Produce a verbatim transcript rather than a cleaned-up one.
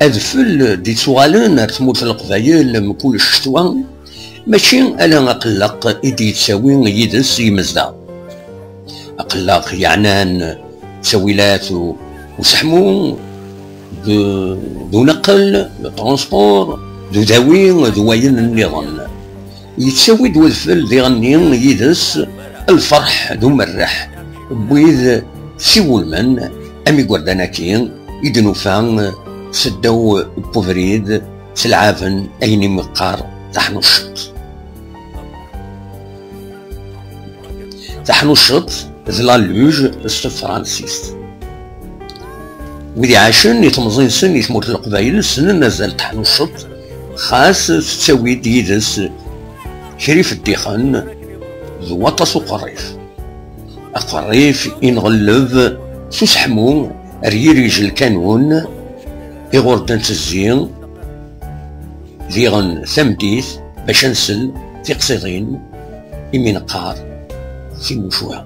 Adfel d-ittuɣalen ar tmurt n Leqbayel mkul ccetwa, mačči ala aqelleq i d-yettawi yid-s yimezdaɣ. Aqelleq yeɛnan ttawilat u-, useḥmu, d, d uneqqel, le transport, d udawi, d wayen nniḍen. Yettawi-d wedfel diɣenni yid-s lferḥ d umerreḥ n wid siwulmen am igerdan-agi i d-nufa seddaw n ubrid, ttelɛaben ayen i mi qqar taḥnucceḍt. Taḥnucceḍt d la luge s tefransist. Wid iɛacen i temẓi-nsen i tmurt n Leqbayel ssnen azal n teḥnucceḍt, xas tettawi-d yid-s krif ddixen d waṭas uqerrif. Aqerrif i nɣelleb s useḥmu ar yirij lkanun, iɣurden n tezzi, diɣen tamdit bac ad nsel tiqsiḍin imi neqqar timucuha.